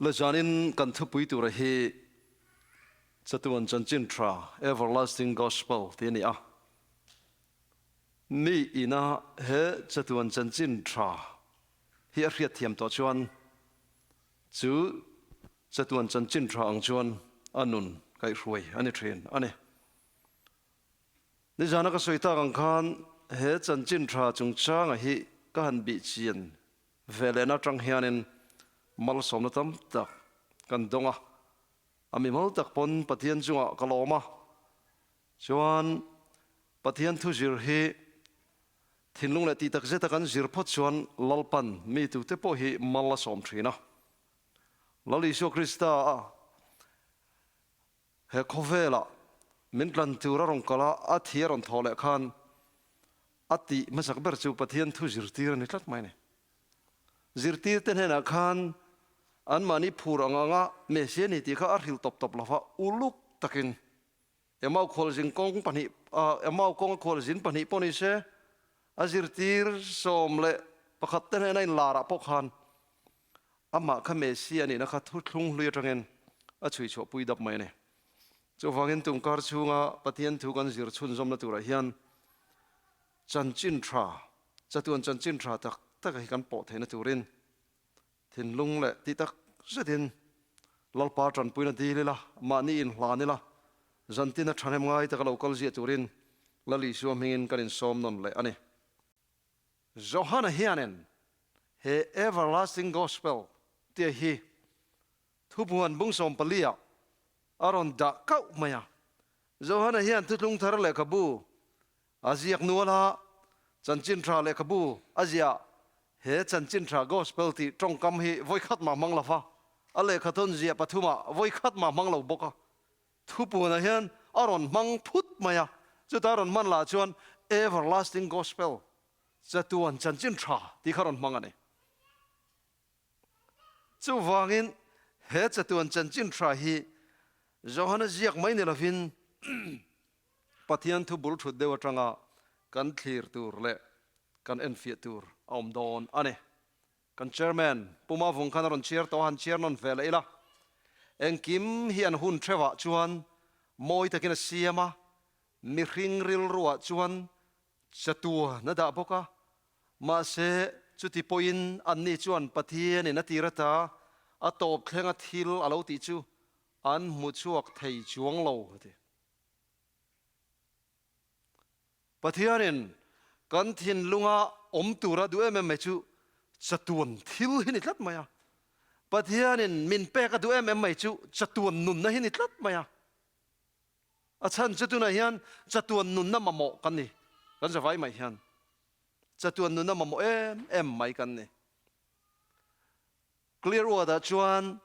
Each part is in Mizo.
Le zanin kan thupui tura hi Chatuan Chanchin Tha, Everlasting Gospel, tih a ni a. Mi ina he Chatuan Chanchin Tha hi a hriatthiam tawh chuan chu Chatuan Chanchin Tha ang chuan a nun kaihhruai a ni thin a ni. Nizana ka sawi tak ang khan he Chanchin Tha chungchanga hi ka han bih chian ve lehna atang hianin malsawmna tam tak kan dawng a, a mimal tak pawn Pathian chungah ka lawm a, chuan Pathian thu zir hi thinlung leh tih tak zeta kan zir phawt chuan Lalpan mi tute pawh hi mal a sawm thin a. Lal Isua Krista a He khawvelah min tlan tur a rawn kal a, a thi a rawn thawh leh khan a tih hmasak ber chu Pathian thu zirtir a ni tlat mai a ni. Zirtirte hnenah khan anmahni phur ang anga Messiah ni tih kha a hrilh tawp tawp lo va, uluk takin Emau khualzin kawng pahnih, Emau kawnga khualzin pahnih pawh ni se, a zirtir 11 te hnena inlarah pawh khan Amah kha Messia nihna kha thuthlung hlui atangin a chhui chhuah pui dap mai a ni. Chuvangin tungkar chhunga Pathian thu kan zir chhunzawmna turah hian chanchin tha, chatuan chanchin tha tak tak hi kan pawh theihna turin thinlung leh tih tak zetin Lalpa tanpuina dil ila, mahni inhlan ila, zantina thahnem ngai taka lo kal ziah turin Lal Isua hmingin kan insawm nawn leh a ni. Johana hianin he Everlasting Gospel tia hi thubuan bung 14 ah a rawn dah kauh mai a. Johana hian Thutlung Thar lehkhabu a ziak nual a, Chanchin Tha lehkhabu a ziah he Chanchin Tha Gospel tih tawngkam hi vawikhat mah hmang lo va, a lehkhathawn ziah pathumah vawikhat mah hmang lo bawk a. Thupuanah hian a rawn hmang phut mai a, chuta a rawn hman lah chuan Everlasting Gospel, chatuan chanchin tha tih kha a rawn hmang a ni. Chuvangin he chatuan chanchin tha hi Johana ziak mai ni lovin Pathian thu bul thut deuh atanga kan thlir tur leh kan enfiah tur a awm dawn a ni. Kan Chairman, Pu Mavung khan a rawn chhiar tawh a, han chhiar nawn ve leh ila. Engkim hi an hun theuhah chuan mawi takin a siam a, mihring rilruah chuan chatuan a dah bawk a. Mahse, chuti pawhin anni chuan Pathianin a tir ata a tawp thlenga thil a lo tih chu an hmu chhuak thei chuang lo, a ti. Pathianin kan thinlunga awm tura duh em em mai chu chatuan thil hi ni tlat mai a. Pathianin min pek a duh em em mai chu chatuan nunna hi ni tlat mai a. A chhan chu tunah hian chatuan nunna mamawh kan ni. Kan zavai mai hian chatuan nunna mamawh em em mai kan ni. Clearwater chuan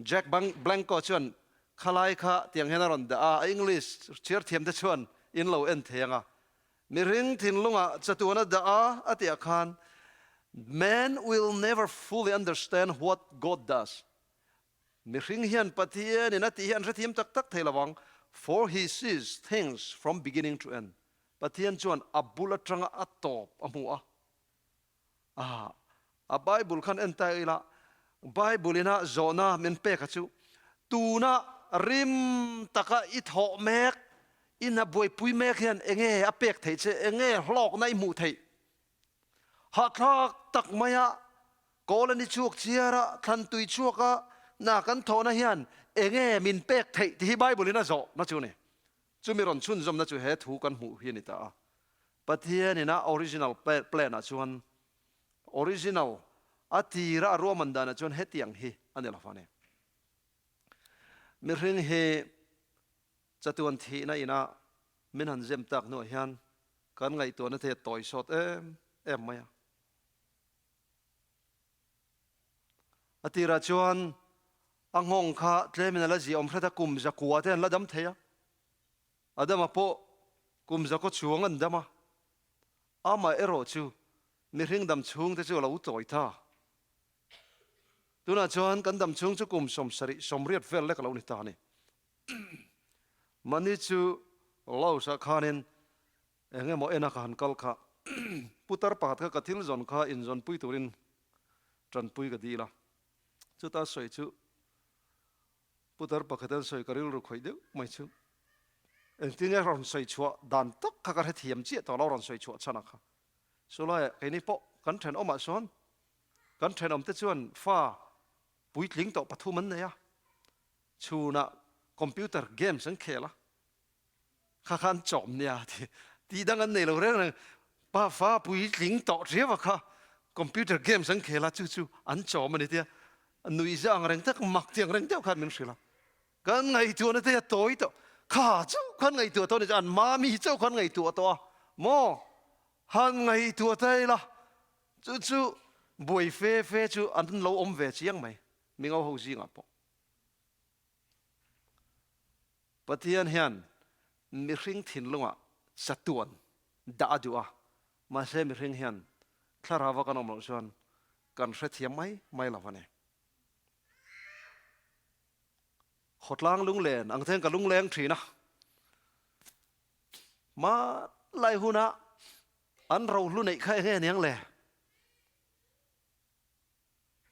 Jack Blanco chuan khalai kha tiang hian a rawn dah a, a English chhiar thiam te chuan in lo en thei ang a. Mihring thinlungah chatuan a dah a, a tih ah khan Man will never fully understand what God does. Mihring hian Pathianin a tih hi an hrethiam tak tak thei lo ang, for he sees things from beginning to end. Pathian chuan a bul atanga a tawp a hmu a. A, a Bible khan en ta ila, Bible ina zawhna min pek a chu, tuna rim taka i thawh mek, i hna buaipui mek hian enge a pek theih che, enge hlawkna i hmuh theih? Hahthlak tak maia kawl a ni chhuak chiar a, thlan tui chhuak a, hna kan thawhna hian enge min pek theih tih hi Bible in a zawhna chu a ni. Chumi rawn chhunzawmna chu he thu kan hmuh hi a ni ta a. Pathianin a original plan ah chuan original a tira a ruahman danah chuan hetiang hi a ni lo fani. Mihring hi chatuan thihna ina min han zem tak hnuah hian kan ngaihtuahna te a tawi sawt em em mai a. A tirah chuan a nghawng kha tlemin a la ziahawm hret a, kum zakua te an la dam thei a. Adama pawh kum zakaw chuang an dam a, amah erawh chu mihring dam chhung te chu a lo tawi ta. Tunah chuan kan dam chhung chu kum 70, 80 vel lek a lo ni ta a ni. Mahni chu Laos-ah khanin eng emaw ena ka han kal kha putar pakhat kha ka thil zawn kha inzawnpui turin tanpui ka dil a. Chuta sawi chu Putar pakhat an sawi ka rilru khawih deuh mai chu engtin nge rawn sawi chhuah dan tak kha ka hrethiam chiah tawh lo rawn sawi chhuah chhan a kha. Chulaiah keini pawh kan thenawmah sawn kan thenawmte chuan fa puitling tawh pathum an nei a, chhunah computer games an khel a, kha kha an chawm nia ti tih dang an nei lo reng reng pa fa puitling tawh riau a kha computer games an khel a chu chu an chawm a ni tia nui za ang reng tak mak ti ang reng deuh khan min hrilh a kan ngaihtuahna te a tawi tawh kha chauh khan ngaihtuah tawh a ni chu an mami chauh khan ngaihtuah tawh a maw han ngaihtuah ta ila chu chu buai fe fe chu an lo awm ve chiang mai mingo ho zingah pawh. Pathian hian mihring thinlungah chatuan dah a duh a, mahse mihring hian thlarauva kan awm loh chuan kan hrethiam mai mai lo a ni. Khawtlang lunglen ang ten ka lungleng thin a, hmanlai huna an rohlu neih kha enge aniang le?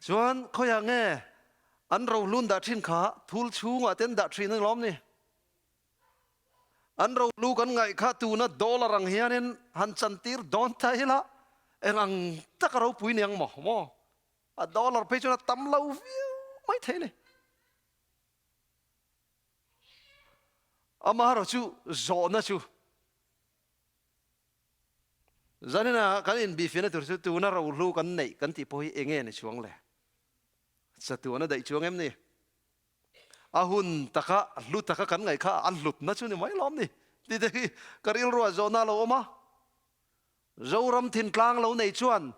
Chuan khawiah nge an rohlun dah thin kha thul chhungah ten dah thin a ni lawm ni? An rohlu kan ngaih kha tuna dollar ang hianin han chantir dawn ta ila eng ang taka ropui ni ang maw? Maw? A dollar phei chuan a tam lo viau mai thei ni. Amaherawhchu zawhna chu Zanina kan inbihfiahna tur chu tuna rohlu kan neih kan tih pawh hi enge ni chuang le? Chatuan a daih chuang em ni? A hun taka hlu taka kan ngaih kha a hlutna chu ni mai lawm ni? Tih te hi ka rilruah zawhna a lo awm a. Zoram thintlang lo nei chuan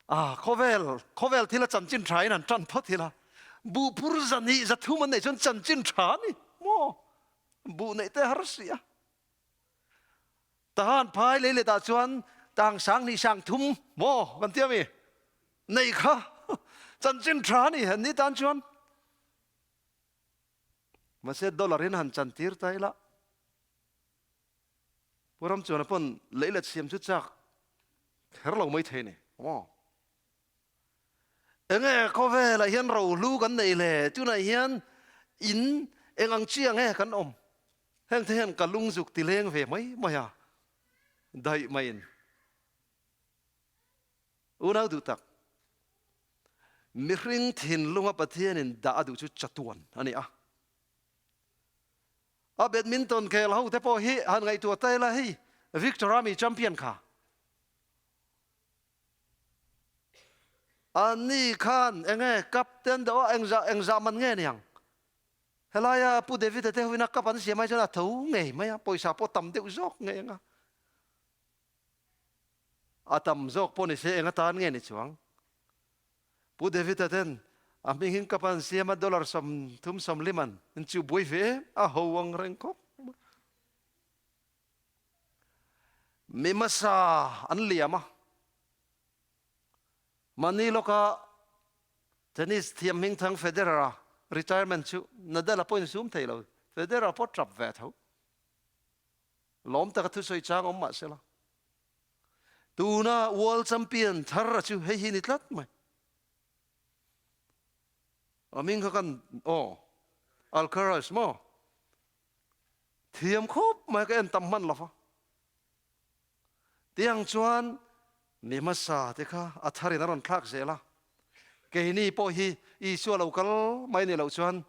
a khawvel khawvel thila chanchin tha in han tan phawt ila, buh phur zahnih zathum an neih chuan chanchin tha a ni maw? Buh neih te har si a. Tahan phai lei letah chuan tang sang hnih sang thum maw kan ti ami? Nei kha chanchin tha ni han ni tan chuan mahse dollar in han chan tir ta ila Pu Ramchuana pawn lei let siam chu chak kher lo mai thei ni maw? Enge khawvelah hian rohlu kan nei le? Tunah hian in eng ang chiang nge kan awm? Heng te hian ka lung zuk ti leng ve mai mai a, daih maiin. Unau duh tak, mihring thinlunga Pathianin dah a duh chu chatuan a ni a. A badminton khel ho te pawh hi han ngaihtuah ta ila hei Victor Ami champion kha. Anni khan enge captain deuh a engzah engzah man nge niang? Helaia Pu David-a te hovin a cup an siam ai chuan a tho ngei mai a, pawisa pawh tam deuh zawk ngei ang a. A tam zawk pawh ni se eng atan nge ni chuang? Pu David-a ten a hming hin cup an siam a dollar 30 sawmli man in chu buai ve em a ho ang reng khawp mai. Mi hmasa an liam a, mahni lawka tennis thiam hmingthang Federer-a retirement chu Nadal-a pawhin sum thei lo, Federer pawh tap ve tho. Lawm taka thusawi chang awm mah sela, tuna world champion thar a chu hei hi ni tlat mai. A hming kha kan aw Alcaraz maw? Thiam khawp mai ka en tam hman lo va. Tiang chuan mi hmasa te kha a tharin a rawn thlak zel a. Keini pawh hi Isua lo kal mai ni loh chuan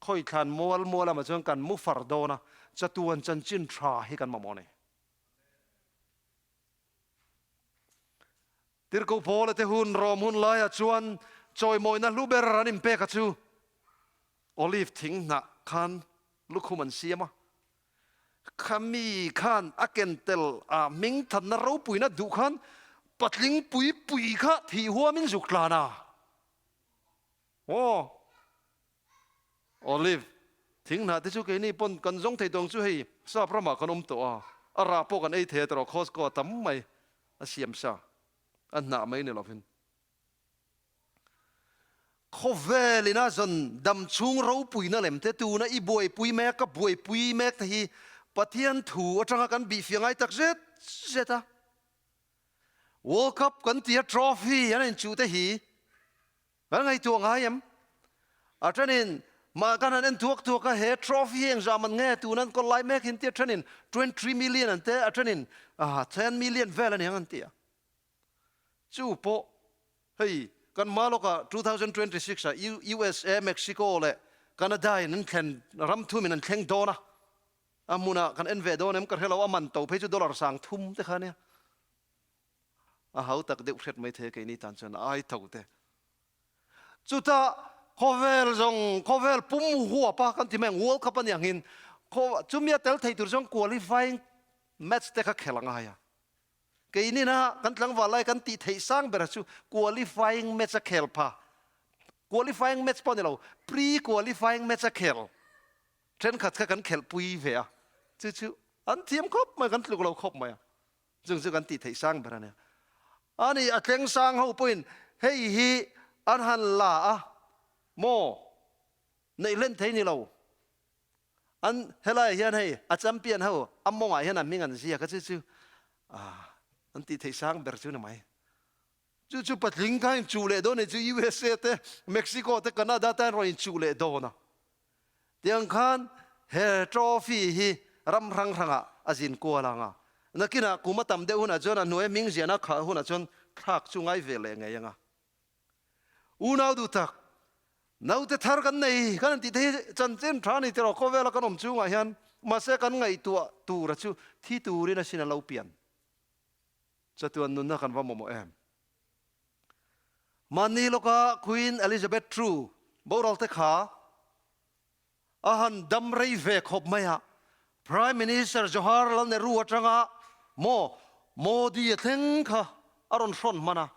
khawi thlan mual mual lamah chuan kan mu far dawn a, chatuan chanchin tha hi kan mamawh a ni. Tirhkoh Paula te hun Rom hun laiah chuan chawimawina hlu ber an inpek a chu Olive thing hnah khan lukhum an siam a. Khami khan a ken tel a hming thanna ropuina duh khan patling pui pui kha thih huamin zuk tlan a. Aw. Olive thing hnah te chu keini pawn kan zawng thei tawng chu hei sap ramah kan awm tawh a, a rah pawh kan ei thei a tawrh Costco a tam mai a siam sa a hnah mai ni lovin. Khawvel ina zawn dam chhung ropuina lem te tuna i buaipui mek ka buaipui mek te hi Pathian thu atanga kan bihfiah ngai tak zet zet a. World Cup kan tia trophy an inchuh te hi kan ngaihtuah ngai em? A thenin mah kan han en thuak thuak a, he trophy hi engzah man nge tun an kawl lai mek hin tia thenin 23 million an te, a thenin 10 million vel a niang an ti a. Chu pawh hei kan hma lawkah 2026 ah USA, Mexico leh Canada in an thlen ram thumin an thleng dawn a, a hmunah kan en ve dawn em ka hre lo, a man to phei chu dollar sang thum te kha ania. A hau tak deuh hret mai thei a keini tan chuan a ai tho te. Chutah khawvel zawng khawvel pum huap a kan ti mai ang World Cup a ni angin chumi a tel thei tur chuan qualifying match te kha khel a ngai a. Keinina kan tlangval lai kan tih theih sang ber chu qualifying match a khel pha. Qualifying match pawh a ni lo, pre-qualifying match a khel thenkhat kha kan khelhpui ve a. Chu chu an thiam khawp mai, kan tluk lo khawp mai a. Chung chu kan tih theih sang ber a nia. Ani a tleng sang ho pawhin hei hi an han la a maw neih hlen thei ni lo. An helaiah hian hei a champion ho a mawngah hian a hming an ziak a chu chu an tih theih sang ber chu ni mai. Chu chu patling kha inchuh leh dawn a ni chu USA te Mexico te Canada te an rawn inchuh leh dawn a. Tiang khan he trophy hi ram hrang hrangah a zin kual ang a. Nakinah kum a tam deuh hunah chuan a hnuaia hming ziahna khah hunah chuan thlak chu ngai ve leh ngei ang a. Unau duh tak, naute thar kan nei kan han tih te hi chanchin tha a ni tiraw khawvela kan awm chungah hian mahse kan ngaihtuah tura chu thi turin asin a lo pian. Chatuan nunna kan va mamawh em? Mahni lawka Queen Elizabeth ii boral te kha a han dam rei ve khawp mai a, Prime Minister Jawaharlal Nehru atanga maw Modi a thleng kha a rawn hrawn hman a,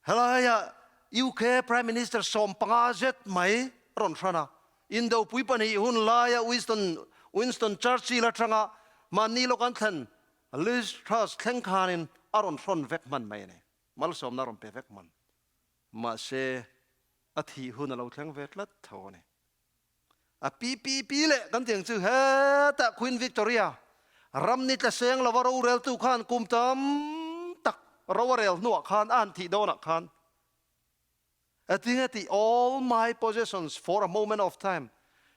helaia UK Prime Minister 15 zet mai a rawn hran a, Indopui pahnih hun laia Winston Winston Churchill atanga mahni lawk an thlen Liz Truss thleng khanin a rawn hrawn vek hman mai a ni. Malsawmna a rawn pe vek hman. Mahse, a thih hun a lo thleng ve tlat tho a ni. A PPP leh kan tih ang chu hetah Queen Victoria ram ni tla seng lova roreltu khan kum tam tak ro a rel hnuah khan a han thih dawnah khan A ti nge tih all my possessions for a moment of time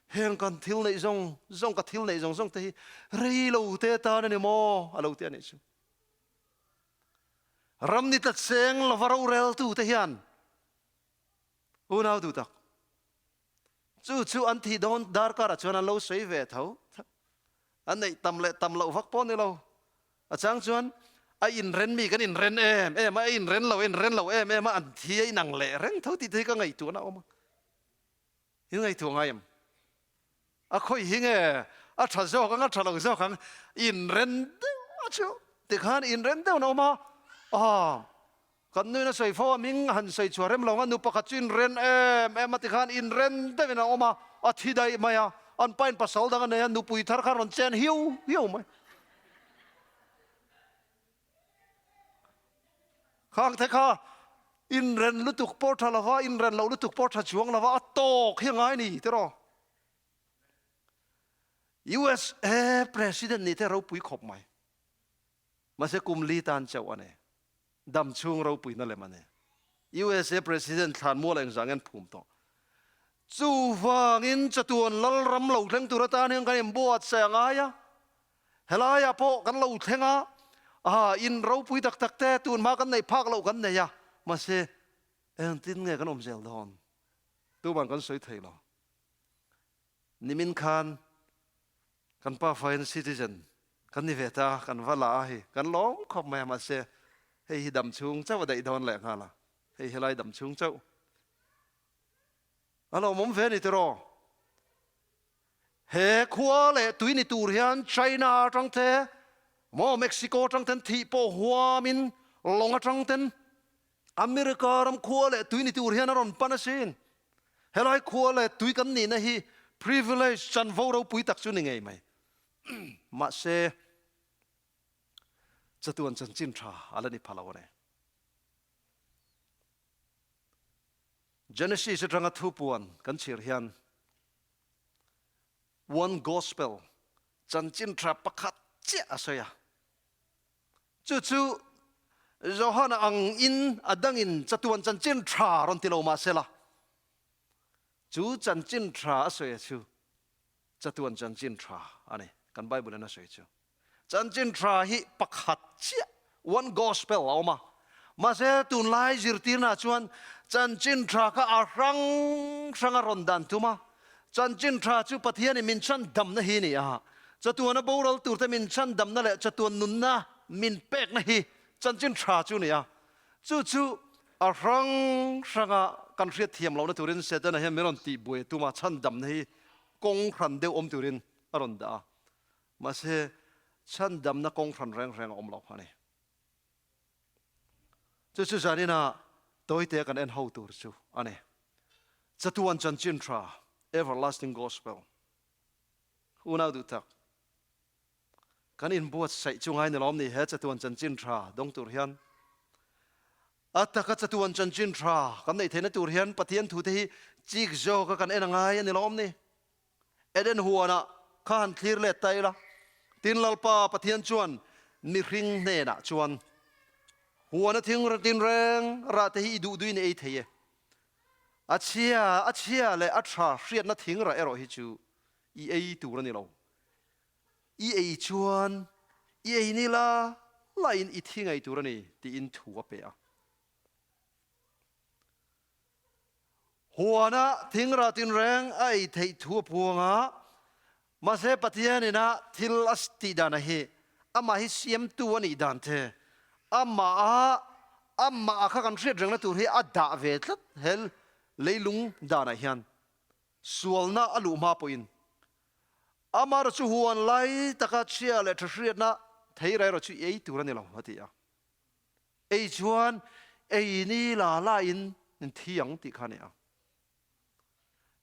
heng kan thil neih zawng zawng ka thil neih zawng zawng te hi rei lo te tan a ni maw a lo ti a nih chu. Ram ni tlat seng lova roreltu te hian unau duh tak Chu chu an thih dawn darkar ah chuan an lo sawi ve tho. An neih tam leh tam loh vak pawh ni lo. A chang chuan a inren mi kan inren em em a, a inren lo a inren lo em em a, an thi a inang leh reng tho tih te hi ka ngaihtuahna a awm a. In ngaihtuah ngai em? A khawi hi nge a tha zawk ang a tha lo zawk ang inren deuh a chu tikhan inren deuh na awm a ah kan nuin a sawi fo a hming han sawi chhuah rem lo ang a nu pakhat chu inren em em a tikhan inren deuhin a awm a a thi daih mai a an pain pasal dang a nei a nupui thar khan rawn chen hiu hiu mai Khang te kha inren lutuk pawh tha lova, inren loh lutuk pawh tha chuang lova a tawk hi a ngai ni tiraw. USA President nih te ropui khawp mai. Mahse kum li tan chauh a ni. Dam chhung ropuina lem a ni. USA President thlan mual engzah ngen phum tawh. Chuvangin chatuan lalram lo thleng tur atan hian kan inbuatsaih a ngai a. Helaiah pawh kan lo thleng a, aha, in ropui tak tak te tun hma kan neih phak loh kan nei a, mahse engtin nge kan awm zel dawn? Tuman kan sawi thei lo. Nimin khan kan pa fain citizen kan ni ve ta, kan va la a hei, kan lawm khawp mai a, mahse hei hi dam chhung chauh a daih dawn leh nghal a, hei helai dam chhung chauh a lawmawm ve a ni tiraw? He khua leh tui ni tur hian China atang te maw Mexico atang ten thih pawh huamin lawng atang ten America ram khua leh tui ni tur hian a rawn pan asin. Helai khua leh tui kan nihna hi privilege chanvo ropui tak chu ni ngei mai. Mahse chatuan chanchin tha a la ni pha lo a ni. Genesis atanga thupuan kan chhir hian One Gospel, chanchin tha pakhat chiah a sawi a. Chu chu Johana ang in a dangin chatuan chanchin tha rawn ti lo mah se la. Chu chanchin tha a sawi a chu chatuan chanchin tha a ni, kan Bible in a sawi chu. Chanchin tha hi pakhat chiah, one gospel, a awm a. Mahse tunlai zirtirna chuan chanchin tha kha a hrang hrang a rawn dan tum a. Chanchin tha chu Pathianin min chhan damna hi a ni a. Chatuana boral turte min chhan damna leh chatuan nunna min pekna hi chanchin tha chu a ni a. Chu chu a hrang hranga kan hriat thiam lohna turin Setana hian min rawn tihbuai a tum a, chhandamna hi kawng hran deuh awm turin a rawn dah a. Mahse, chhandamna kawng hran reng reng a awm lo a ni. Chu chu zanina tawite kan en ho tur chu a ni. Chatuan chanchin tha, Everlasting Gospel, unau duh tak. Kan inbuatsaih chu ngai ni lawm ni he chatuan chanchin tha dawng tur hian. A taka chatuan chanchin tha kan neih theihna tur hian Pathian thute hi chik zawka kan en a ngai a ni lawm ni. Eden huanah kha han thlir let ta ila, tin Lalpa Pathian chuan mihring hnenah chuan, Huana thing tinreng rah te hi i duh duhin i ei thei e. A chhia a chhia leh a tha hriatna thing rah erawh hi chu i ei tur a ni lo. I ei chuan i ei ni la lain i thi ngei tur a ni tiin thu a pe a. Huana thingrah tinreng a ei theih thu a phuang a, mahse Pathian ina thil a tih dan a hi amah hi siamtu a nih dan te, amah a amah a kha kan hriat rengna tur hi a dah ve tlat he leilung danah hian sualna a luh hma pawhin Amah chu huan lai taka chhia leh tha hriatna thei rai erawh chu i ei tur a ni lo, a ti a. Ei chuan ei ni la la in an thi ang tih kha a ni a.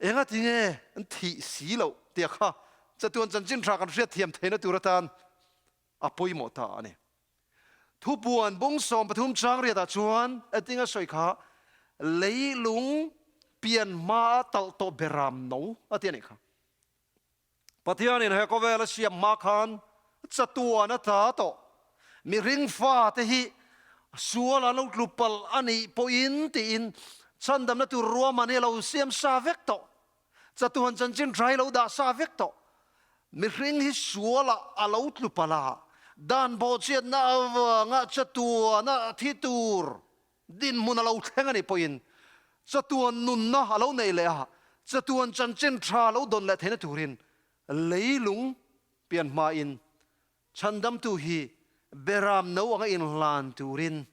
Enga ti nge an thih si loh tia kha chatuan chanchin tha kan hriat thiam theihna tur atan a pawimawh ta a ni. Thupuan bung 13 chang riatah chuan entinga sawi kha leilung pian hmaa talh tawh beram no a ti a nih kha. Pathianin he khawvel a siam hma khan chatuan a tla tawh. Mihring fate hi sual an lo tlu palh a nih pawhin tiin chhandamna tur ruahman hi a lo siam sa vek tawh. Chatuan chanchin tha hi lo dah sa vek tawh. Mihring hi sualah a lo tlu palh a, dan bawhchhiatna avanga chatuana thi tur Dinhmun a lo thleng a nih pawhin chatuan nunna a lo neih leh a, chatuan chanchin tha lo dawn leh theihna turin leilung pian hmain chhandamtu hi beram no anga inhlan turin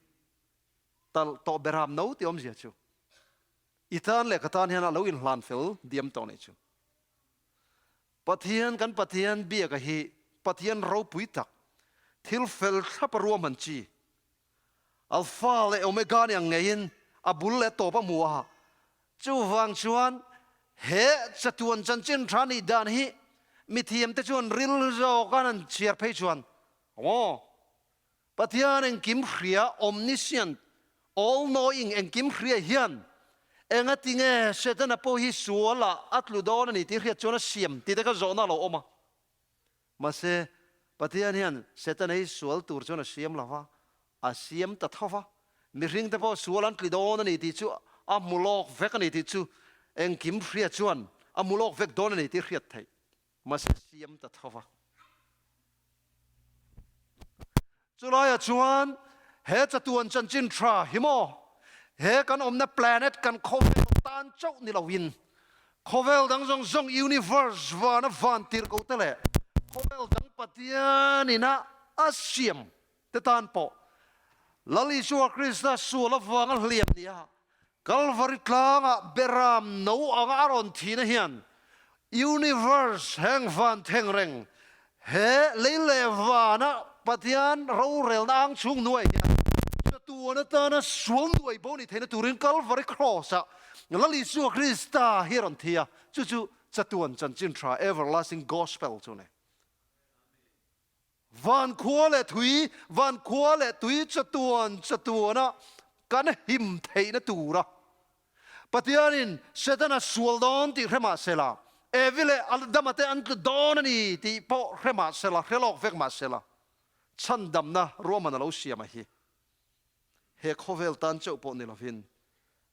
talh tawh beram no tih awmzia chu i tan leh ka tan hian a lo inhlan fel diam tawh nih chu. Pathian kan Pathian biaka hi Pathian ropui tak, thil fel thlapa ruahman chi, Alpha leh Omega ni ang ngeiin a bul leh tawp a hmu a. Chuvang chuan he chatuan chanchin tha nih dan hi mithiamte chuan ril zawka an chhiar phei chuan, Aw, Pathian engkim hria, omniscient, all-knowing, engkim hria hian engatinge Setana pawh hi sualah a tlu dawn a ni tih hriat chuan a siam tih te kha zawhna a lo awm a. Mahse, Pathian hian Setana hi sual tur chuan a siam lo va, a siam ta tho va. Mihringte pawh sual an tli dawn a ni tih chu a hmu lawk vek a ni tih chu engkim hria chuan a hmu lawk vek dawn a ni tih hriat theih. Mahse, siam ta tho va. Chulaiah chuan he chatuan chanchin tha hi maw he kan awmna planet kan khawvel tan chauh ni loin khawvel dang zawng zawng universe vana van tirh ko te leh khawvel dang Pathian ina a siam te tan pawh Lal Isua Krista sual avanga hliam ni a Kalvari tlangah beram no anga a rawn thihna hian universe heng van theng reng he lei leh vana Pathian rorelna ang chhung hnuai hian chatuan atana sual nuai bo ni theihna turin Kalvari Cross-ah Lal Isua Krista hi a rawn thi a, chu chu chatuan chanchin tha, everlasting gospel, chu a ni. Van khua leh thui, van khua leh tui chatuan chatuana kan him theihna tura Pathianin Setana sual dawn tih hre mah sela, Evi leh Adama te an tlu dawn a ni tih pawh hre mah sela, hre lawk vek mah sela, chhandamna ruahman a lo siam a hi. He khawvel tan chauh pawh ni lovin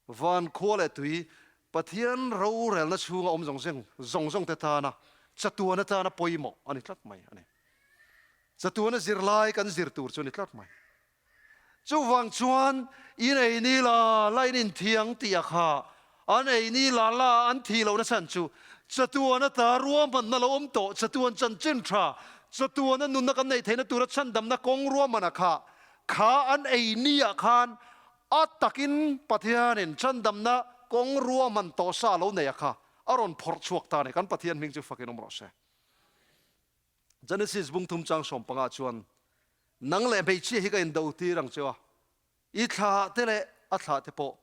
van khua leh tui. Pathian rorelna chhunga awm zawng zawng zawng zawng te tana chatuan atana pawimawh a ni tlat mai a ni. Chatuana zirlai kan zir tur chu a ni tlat mai. Chuvang chuan in ei ni la la in inthiang tih a kha an ei ni la la an thih lohna chhan chu chatuan ata ruahmanna lo awm tawh, chatuan chanchin tha, chatuana nunna kan neih theihna tura chhandamna kawng ruahman a kha kha an ei ni ah khan a takin Pathianin chhandamna kawng ruahman tawh sa lo nei a kha a rawn phawrh chhuak ta a ni. Kan Pathian hming chu fakin awm rawh se. Genesis bung thum chang 15 chuan, Nang leh hmeichhia hi ka indo tir ang che a, i thla te leh a thla te pawh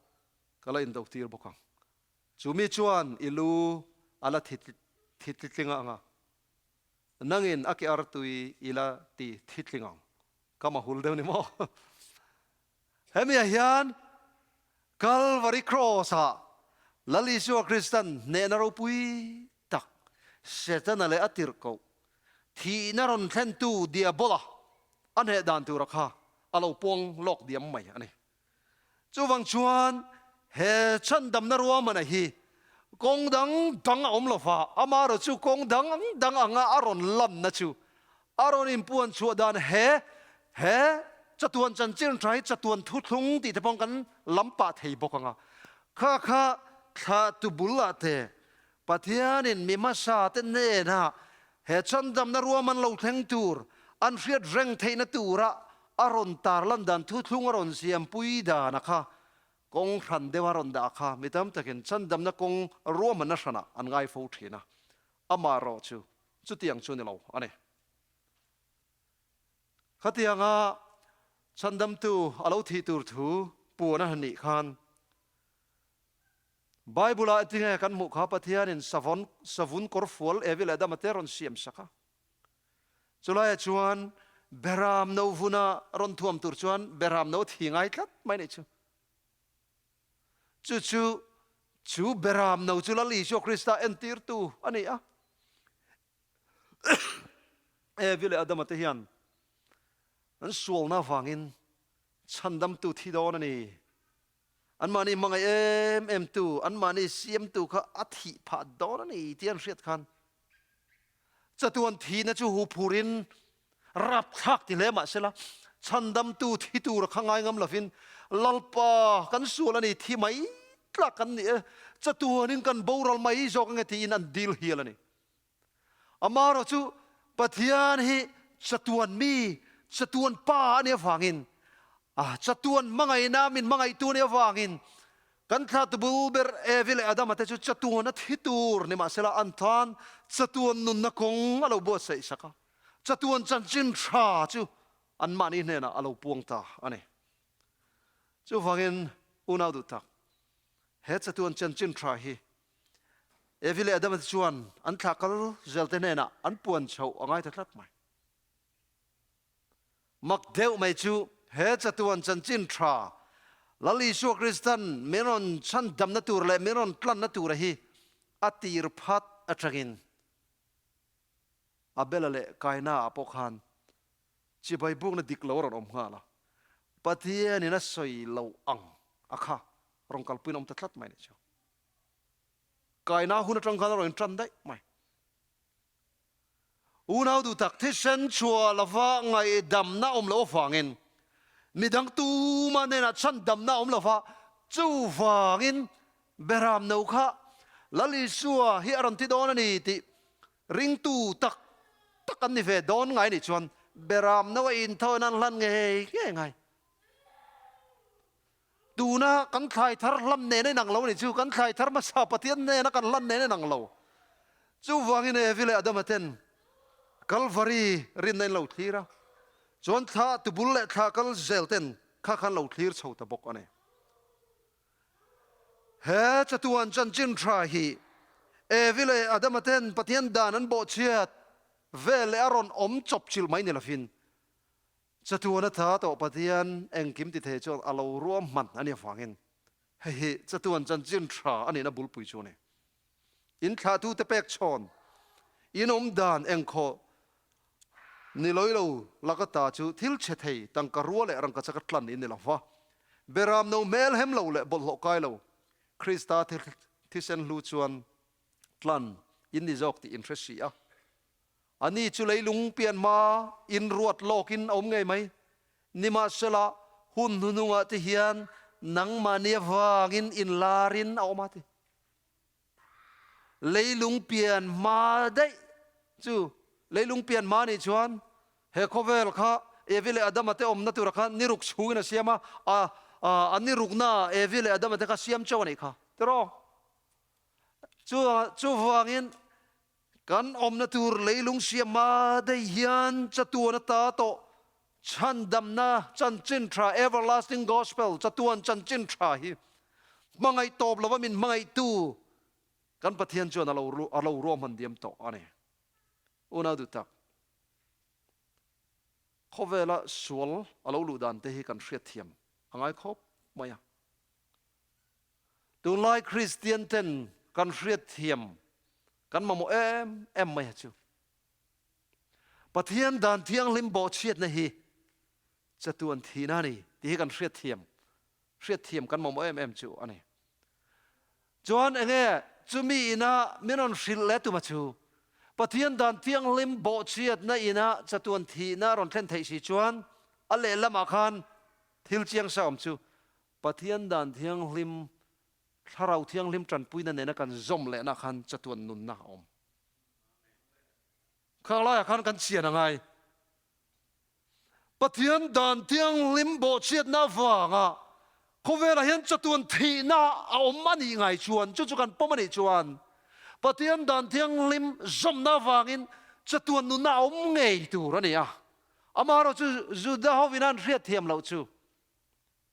ka la indo tir bawk ang. Chu mi chuan i lu a la thitling ang a, nangin a ke artui i la ti thitling ang. Ka mahul deuh ni maw? Hemi ah hian Calvary Cross-ah Lal Isua Kristan hnehna ropui tak Setana leh a tirhkoh thihna rawn thlentu Diabola a hneh dan tura kha a lo puang lawk diam mai a ni. Chuvang chuan he chhandamna ruahmana hi kawng dang dang a awm lo va, amaherawhchu kawng dang dang anga a rawn lanna chu A rawn inpuan chhuah dan he he chatuan chanchin tha hi chatuan thuthlung tih te pawh kan lam pah thei bawk ang a. Kha kha thla tu bul ah te Pathianin mi hmasa te hnenah he chandamna ruahman lo thleng tur an hriat reng theihna tura a rawn tarlan dan thuthlung a rawn siampui dan a kha kawng hran deuh a rawn dah kha mi tam takin chandamna kawng ruahmanna hranah an ngai fo thin a. Amaherawh chu chutiang chu ni lo a ni. Khatianga chhandamtu a lo thih tur thu puan a han nih khan Bible-ah tinge kan hmuh kha Pathianin savon savun kawrfual Evi leh Adama te rawn siam sak a. Chulaiah chuan Beram no vuna rawn thuam tur chuan Beram no thi ngai tlat mai nih chu. Chu chu chu Beram no chu Lal Isua Krista entirtu a ni a. Evi leh Adama te hian an sualna avangin chhandamtu thi dawn a ni. Anmahni hmangaih em em tu, anmahni siamtu kha a thih phah dawn a ni tih an hriat khan Chatuan thihna chu huphurin rapthlak ti hle mah sela, chhandamtu thi tura kha ngai ngam lovin, Lalpa, kan sual a ni, thi mai tlak kan ni e, chatuanin kan boral mai zawk ange tiin an dil hial a ni. Amaherawh chu Pathian hi chatuan mi, chatuan pa a nih avangin, chatuan hmangaihna min hmangaihtu a nih avangin, Kan thla tubul ber Evi leh Adama te chu chatuan a thi tur nimahsela an tan chatuan nunna kawng a lo buatsaih sak a, chatuan chanchin tha chu anmahni hnenah a lo puang ta a ni. Chuvangin unau duh tak, he chatuan chanchin tha hi Evi leh Adama te chuan an thla kal zel te hnenah an puan chhoh a ngai ta tlat mai. Mak deuh mai chu he chatuan chanchin tha Lal Isua Kristan min rawn chhandamna tur leh min rawn tlanna tura hi a tir phat atangin Abela leh Kaina ah pawh khan chibai bukna dik lo a rawn awm nghal a, Pathianin a sawi lo ang a kha rawn kalpuiin a awm ta tlat mai nih chu. Kaina hun atang khan a rawn intan daih mai. Unau duh tak thisen chhuah lova ngaihdamna awm loh avangin midang tuma hnenah chhandamna awm lova, chuvangin Beram no kha Lal Isua hi a rawn ti dawn a ni tih ringtu tak tak an ni ve dawn ngai nih chuan Beram no a inthawiin an hlan ngei ngei ngai. Tuna kan thlai thar hlam nen a inang lo a ni chu, kan thlai thar hmasa Pathian hnena kan hlan nen a inang lo. Chuvangin Evi leh Adama ten Kalvari rinna in lo thlir a, chuan thla tubul leh thla kal zel ten kha khan lo thlir chho ta bawk a ni. He chatuan chanchin tha hi Evi leh Adama ten Pathian dan an bawhchhiat vel leh a rawn awm chawp chilh mai ni lovin, Chatuan a tha tawh Pathian engkim ti thei chuan a lo ruahman a nih avangin hei hi chatuan chanchin tha a nihna bulpui chu a ni. In thlahtute pek chhawn, in awm dan engkhaw ni lawih lo laka ta chu thil chhe thei tangka rua leh rangkachak a tlan in ni lo va, beram no hmel hem lo leh bawlhhlawh kai lo Krista. thisen hlu chuan tlan in ni zawk tih in hre si a. Ani chu leilung pian hma in ruat lawkin a awm ngei mai. Nimahsela, hun hnuhnungah te hian nangmahni avangin inlarin a awm a ti. Leilung pian hma daih chu leilung pian hma nih chuan he khawvel kha Evi leh Adama te awmna tura khan ni ruk chhungin a siam a, a a ni rukna Evi leh Adama te kha siam chauh a nih kha. Tiraw? Chu chuvangin Kan awmna tur leilung siam hma daih hian chatuan ata tawh chhandamna chanchin tha, everlasting gospel, chatuan chanchin tha hi hmangaih tawp lova min hmangaihtu kan Pathian chuan a lo a lo ruahman diam tawh a ni. Unau duh tak, khawvela sual a lo luh dan te hi kan hriatthiam a ngai khawp mai a. Tunlai Kristian ten kan hriatthiam kan mamawh em em mai a chu. Pathian dan thianghlim bawhchhiatna hi chatuan thihna a ni tih hi kan hriatthiam hriatthiam kan mamawh em em chu a ni. Chuan enge chumi ina min rawn hrilh leh tuma chu Pathian dan thianghlim bawhchhiatna ina chatuan thihna a rawn thlen theih si chuan a lehlamah khan thil chiang sa awm chu Pathian dan thianghlim, Thlarau Thianghlim tanpuina nena kan zawm lehna khan chatuan nunna a awm. Khang laiah khan kan chian a ngai. Pathian dan thianghlim bawhchhiatna avanga khawvelah hian chatuan thihna a awm a nih ngai chuan, chu chu kan pawm a nih chuan, Pathian dan thianghlim zawmna avangin chatuan nunna a awm ngei tur a ni a. Amaherawhchu Juda hovin an hriatthiam loh chu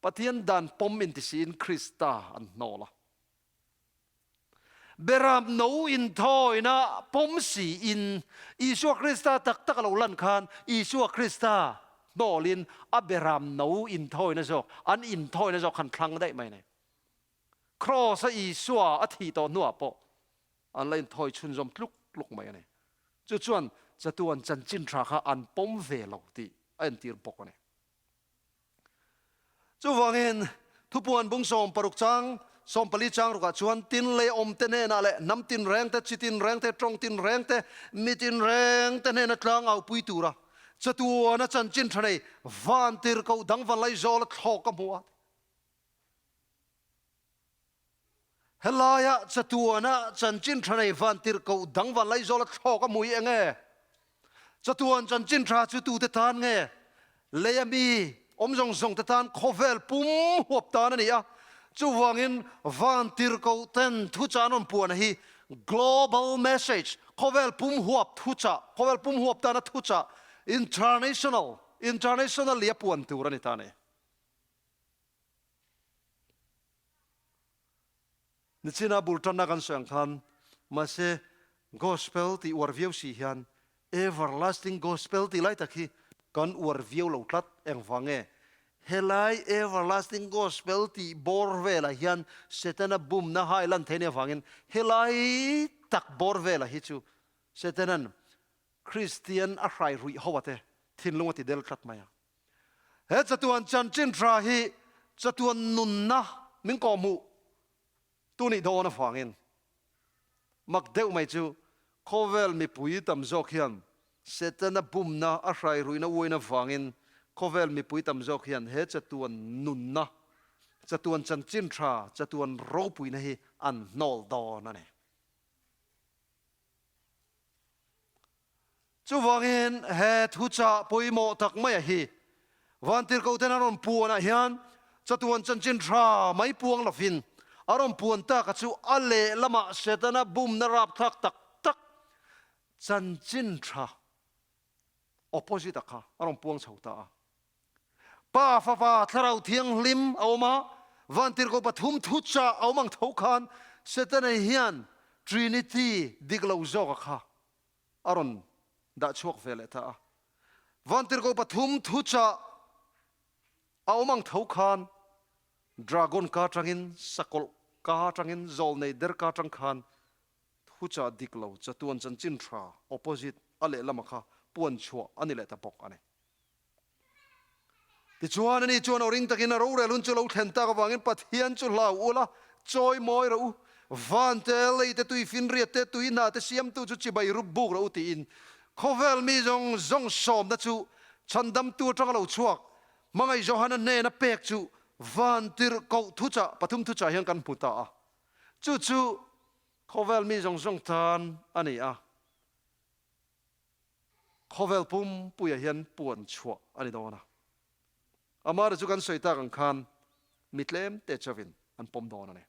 Pathian dan pawm inti siin Krista an hnawl a. Beram no inthawina pawm siin Isua Krista tak tak a lo lan khan Isua Krista hnawlin a beram no inthawina zawk, an inthawina zawk khan thlang daih mai a ni. Kraws-a Isua a thih tawh hnuah pawh an la inthawi chhunzawm tluk tluk mai a ni. Chu chuan chatuan chanchin tha kha an pawm ve lo tih a entir bawk a ni. Chuvangin, thupuan bung 60 chang, 40 chang rukah chuan tin lei awmte hnenah leh hnam tinrengte, chi tinrengte, tawng tinrengte, mi tinrengte hnena tlang aupui tura chatuana chanchin tha nei vantirhkoh dang va laizawla thlawk ka hmu a. Helaia chatuana chanchin tha nei vantirhkoh dang van Laizawla thlawk a hmui eng e? Chatuan chanchin tha chu tute tan nge? Leia mi awm zawng zawng te tan khawvel pum huap tan a ni a. Chuvangin vantirhkoh ten thuchah an rawn puan hi global message, khawvel pum huap thuchah, khawvel pum huap tana thuchah, international, internationally a puan tur a ni ta a ni. Nichina bul tanna kan sawi ang khan mahse Gospel tih uar viau si hian Everlasting Gospel tih lai tak hi kan uar viau lo tlat. Engvang nge? Helai Everlasting Gospel tih bawr velah hian Setana bumna hai lan theih nia vangin helai tak bawr velah hi chu Setanan Kristian a hrai ruih ho ate thinlung a ti del tlat mai a. He chatuan chanchin tha hi chatuan nunna min kawhhmuh tu nih dawn avangin mak deuh mai chu khawvel mipui tam zawk hian Setana bumna a hrai ruihna uain avangin khawvel mipui tam zawk hian he chatuan nunna, chatuan chanchin tha, chatuan ropuina hi an hnawl dawn a ni. Chuvangin he thuchah pawimawh tak maia hi Vantirhkohten an rawn puanah hian chatuan chanchin tha mai puang lovin a rawn puan taka chu a lehlamah Setana bumna rapthlak tak tak chanchin tha opposite a kha a rawn puang chho ta a. Pa, Fapa, Thlarau Thianghlim a awm a, Vantirhkoh pathum thuchah a awm ang tho khan Setana hian Trinity dik lo zawka kha a rawn dah chhuak ve leh ta a. Vantirhkoh pathum thuchah a awm ang tho khan Dragon ka atangin, Sakawlh ka atangin, Zawlnei der ka atang khan thuchah dik lo chatuan chanchin tha, opposite, a lehlamah kha puan chhuah a ni leh ta bawk a ni. Tichuan, ani chuan aw ring takin a rorel hun chu lo thlen tak avangin Pathian chu hlau ula, chawi mawi rawh u. Van te, lei te, tuifinriat te, tuihna te siamtu chu chibai rup buk rawh u tiin khawvel mi zawng zawng sawmna chu chhandamtu atanga lo chhuak hmangaih Johana hnena pek chu van tirhkoh thuchah pathum thuchah hian kan hmu ta a. Chu chu khawvel mi zawng zawng tan a ni a. Khawvel pumpuiah hian puan chhuah a ni dawn a. Amara chu kan sawi tak ang khan mi tlem te chauhin an pawm dawn a ni.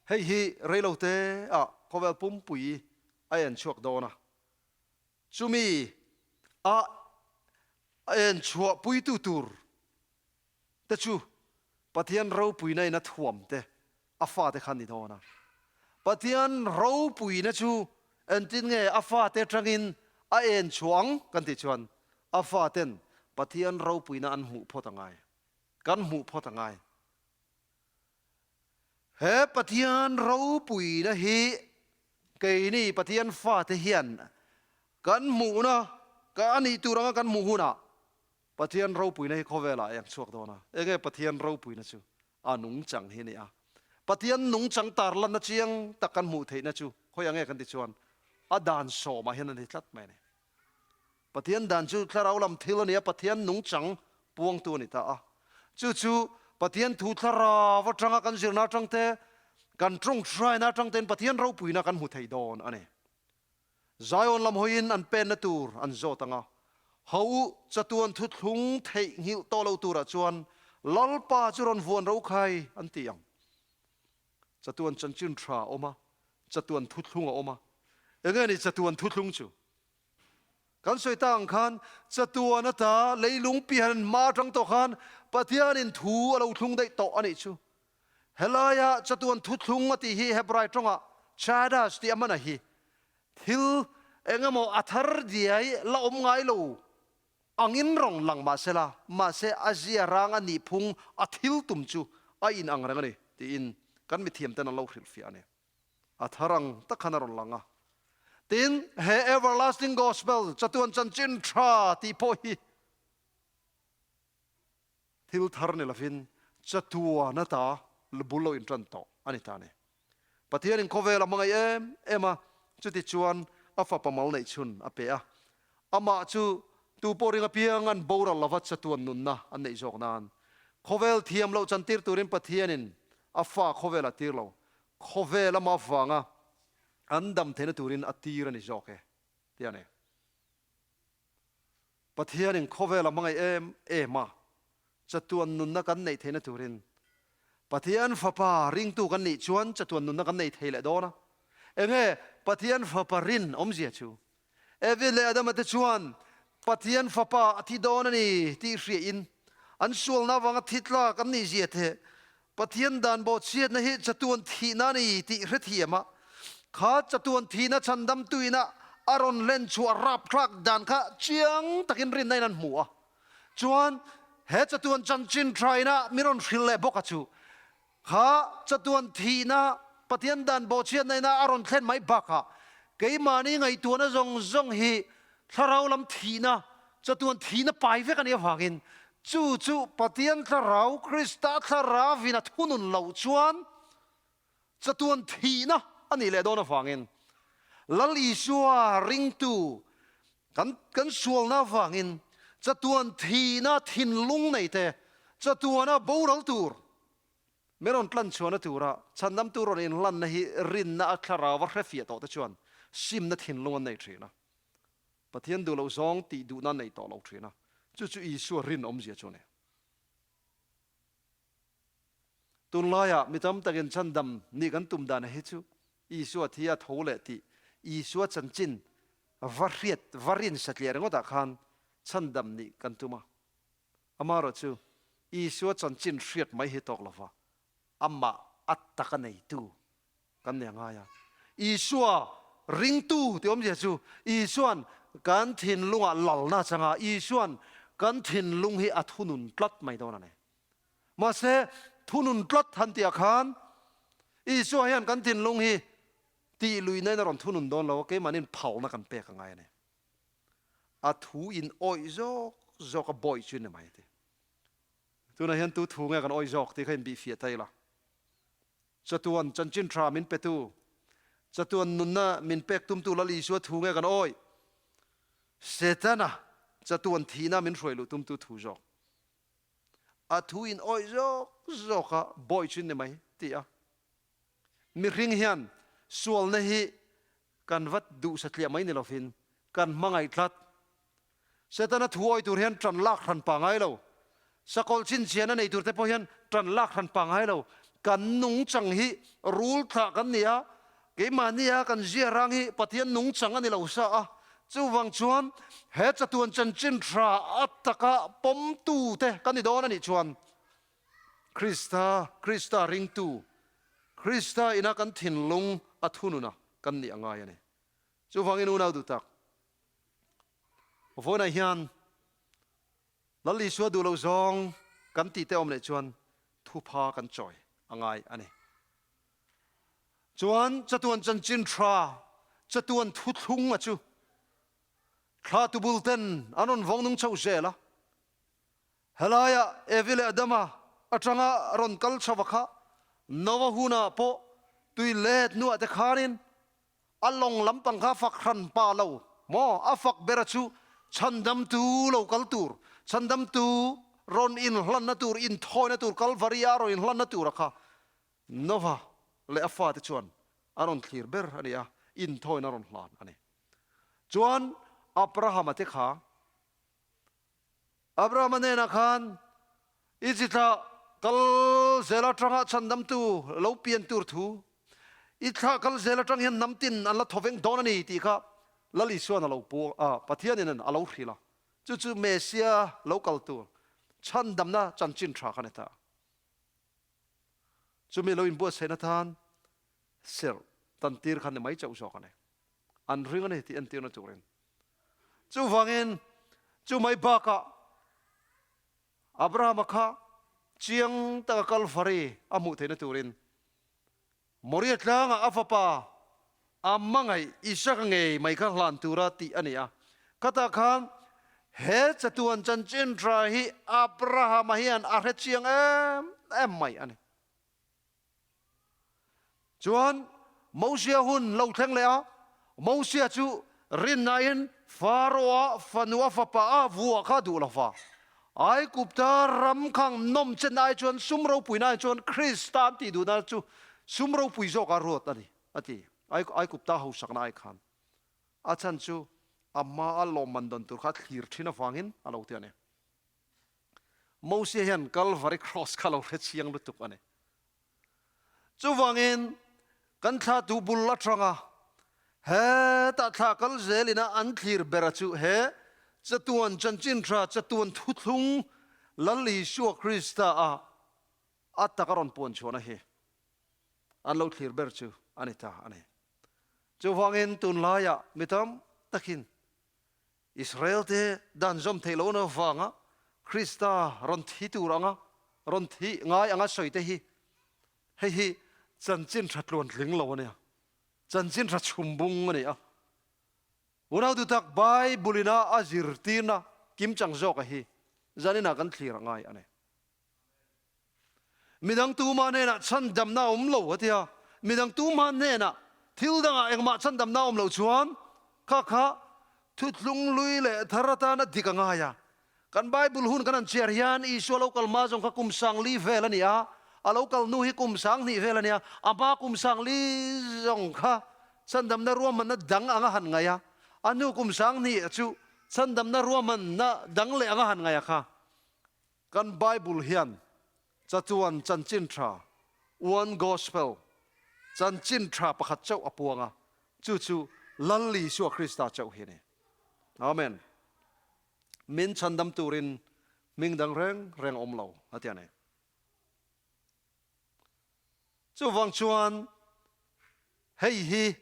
Hei hi reilote ah khawvel pumpui a en chhuak dawn a, chumi a en chhuah puitu tur te chu Pathian ropuina in a thuam te a fate kha an ni dawn a. Pathian ropuina chu entin nge a fate atangin a en chhuah ang kan tih chuan a faten Pathian ropuina an hmuh phawt a ngai, kan hmuh phawt a ngai. He Pathian ropuina hi keini Pathian fate hian kan hmuhna ka a nih tur anga kan hmuh hunah Pathian ropuina hi khawvelah a eng chhuak dawn a. Enge Pathian ropuina chu? A nungchang hi a ni a. Pathian nungchang tarlanna chiang tak kan hmuh theihna chu khawi ang nge kan ti chuan a dan sawmah hian a ni tlat mai a ni. Pathian dan chu thlarau lam thil a ni a, Pathian nungchang puangtu a ni ta a. Chu chu Pathian thu thlarau atanga kan zirna atang te, kan tawngtaina atang tein Pathian ropuina kan hmu thei dawn a ni. Zion lam hawiin an penna tur an zawt ang a, Ho u, chatuan thuthlung theihnghilh tawh lo turah chuan Lalpa chu rawn vuan ro khai, an ti ang. Chatuan chanchin tha a awm a, chatuan thuthlung a awm a. Enge ni chatuan thuthlung chu? Kan sawi ta ang khan chatuan ata leilung pian hma atang tawh khan Pathianin thu a lo thlung daih tawh a nih chu. Helaia chatuan thuthlung a tih hi Hebrai tawngah chadas tih a hman a hi. Thil engemaw a thar diai la awm ngai lo angin rawng lang mah sela, mahse a zia rang a nih phung a thil tum chu a in ang reng a ni tiin kan mithiam ten an lo hrilhfiah a ni. A thar ang tak khan a rawn lang a. Tin, he Everlasting Gospel, chatuan chanchin tha tih pawh hi Thil thar ni lovin chatuan ata bul lo intan tawh a ni ta a ni. Pathianin khawvel a hmangaih em em a, chuti chuan a fapa mal neih chhun a pe a. Amah chu tu pawh ring apiang an boral lova chatuan nunna an neih zawk nan khawvel thiam loh chantir turin Pathianin a fa khawvel a tir lo, khawvel amah vanga an dam theihna turin a tir a ni zawk e, ti a ni. Pathianin khawvel a hmangaih em em a, chatuan nunna kan neih theihna turin Pathian Fapa ringtu kan nih chuan chatuan nunna kan nei thei leh dawn a. Enge Pathian Fapa rin awmzia chu? Evi leh Adama te chuan Pathian Fapa a thi dawn a ni tih hriain an sualna avanga thi tlak an nihzia te Pathian dan bawhchhiatna hi chatuan thihna a ni tih hrethiam a, kha chatuan thihna chhandamtuina a rawn len chhuah rapthlak dan kha chiang takin rinna in an hmu a. Chuan he chatuan chanchin thaina min rawn hrilh leh bawk a chu kha chatuan thihna Pathian dan bawhchhiatna ina a rawn thlen mai bakah keimahni ngaihtuahna zawng zawng hi Thlarau lam thihna, chatuan thihna pai vek a nih avangin chu chu Pathian Thlarau, Krista Thlaravin a thunun loh chuan chatuan thihna a nih leh dawn avangin Lal Isua ringtu kan kan sualna avangin chatuan thihna thinlung nei te chatuana boral tur min rawn tlan chhuahna tura chhandamtu rawn inhlanna hi rinna a thlarau a hrefiah tawh te chuan simna thinlung an nei thin a. Pathian duh loh zawng tih duhna nei tawh lo thin a, chu chu Isua rinawmzia chu a ni. Tunlaiah mi tam takin chhandam nih kan tum dan hi chu Isua thi a tho leh tih Isua chanchin va hriat va rin satliah ringawtah khan chhandam nih kan tum a. Amaherawh chu Isua chanchin hriat mai hi tawk lova amah a taka neitu Kan nia ngai a. Isua ringtu tih awmzia chu Isua'n kan thinlungah lalna a chang a, Isua'n kan thinlung hi a thunun tlat mai dawn a ni. Mahse, thunun tlat han tihah khan Isua hian kan thinlung hi tih luihna in a rawn thunun dawn lo a, keimahniin phalna kan pek a ngai a ni. A thu in awih zawk zawk a bawih chu ni mai a ti. Tunah hian tu thu nge kan awih zawk tih kha inbihfiah ta ila. Chatuan chanchin tha min petu, chatuan nunna min pek tumtu Lal Isua thu nge kan awih? Setana chatuan thihna min hruai luh tumtu thu zawk. A thu in awih zawk zawk a bawi chin ni mai ti a. Mihring hian sualna hi kan va duh satliah mai ni lovin kan hmangaih tlat. Setana thu awih tur hian ṭan lak hran pa ngai lo. Sakawlh chhinchhiahna nei turte pawh hian ṭan lak hran pa ngai lo. Kan nungchang hi rul thlah kan ni a, keimahnia kan zia rang hi Pathian nungchang a ni lo sa a. Chuvang chuan he chatuan chanchin hra a taka pawmtute kan ni dawn a nih chuan Krista, Krista ringtu, Krista ina kan thinlung a thununa kan nih a ngai a ni. Chuvangin unau duh tak, vawiinah hian Lal Isua duh loh zawng kan tih te awm leh chuan thupha kan chawi a ngai a ni. Chuan chatuan chanchin tha, chatuan thuthlung a chu thla tubul ten an rawn vawng nung chho zel a. Helaiah Evi leh Adama atanga rawn kal chho a kha Noah hunah pawh tui let hnuah te khanin a lawng lampang kha fak hran pa lo maw? A fak bera chu chhandamtu lo kal tur, chhandamtu rawn inhlanna tur, inthawina tur, Kalvari-a rawn inhlanna tura kha Noah leh a fate chuan a rawn thlir ber a ni a, inthawina a rawn hlan a ni. Chuan Abrahama te kha Abrahama hnenah khan, I chi thlah kal zel atanga chhandamtu lo pian tur thu, i thlah kal zel atang hian hnam tin an la thaw veng dawn a ni tih kha Lal Isua'n a lo puang a, Pathianin a lo hrilh a. Chu chu Messia lo kal tur chhandamna chanchin tha kha a ni ta. Chumi lo inbuatsaihna tan serh tantir kha ni mai chauh zawk a ni. An ring a ni tih entirna turin. Chuvangin chu mai bakah Abrahama kha chiang taka Kalvari a hmuh theihna turin Moria tlangah a fapa a hmangaih Isaka ngei mai kha hlan tura tih a ni a. Khatah khan he chatuan chanchin tha hi Abrahama hian a hre chiang em em mai a ni. Chuan Mosia hun lo thleng leh a, Mosia chu rinnain Pharaoh-a fanu a fapa a vuah kha duh lo va. Aigupta ram khang nawm chen ai chuan sum ropuina ai chuan Krista an tih duhna chu sum ropui zawk a ruat a ni, a ti. Aigupta hausakna ai khan a chhan chu a hmaa lawmman dawn tur kha a thlir thin avangin a lo ti a ni. Mosia hian Kalvari Cross kha lo hre chiang lutuk a ni. Chuvangin kan thlahtu bul atanga hetah thla kal zelina an thlir bera chu he chatuan chanchin tha, chatuan thuthlung Lal Isua Krista a a taka rawn puan chhuahna hi an lo thlir ber chu a ni ta a ni. Chuvangin tunlaiah mi tam takin Israel-te dan zawm theih lohna avanga Krista rawn thi tur anga rawn thi ngai anga sawi te hi hei hi chanchin tha tluantling lo a nia, chanchin tha chhumbung a ni a. Unau duhtak Bible-ina a zirtirna kimchang zawka hi zaninah kan thlir a ngai a ni. Midang tumah hnenah chhandamna a awm lo a ti a, midang tumah hnenah thil dangah engmah chhandamna a awm loh chuan kha kha thuthlung lui leh thar atana dik a ngai a. Kan Bible hun kan han chhiar hian Isua lo kal hma zawng kha kum sangli vel a ni a, a lo kal hnu hi kum sanghnih vel a ni a, a hma kum sangli zawng kha chhandamna ruahmanna dang anga han ngaih a, a hnu kum sanghnih chu chhandamna ruahmanna dang leh anga han ngaih a kha. Kan Bible hian chatuan chanchin tha, one gospel, chanchin tha pakhat chauh a puang a, chu chu Lal Isua Krista chauh hi a ni. Amen. Min chhandam turin hming dang reng reng a awm lo, a ti a ni. Chuvang chuan hei hi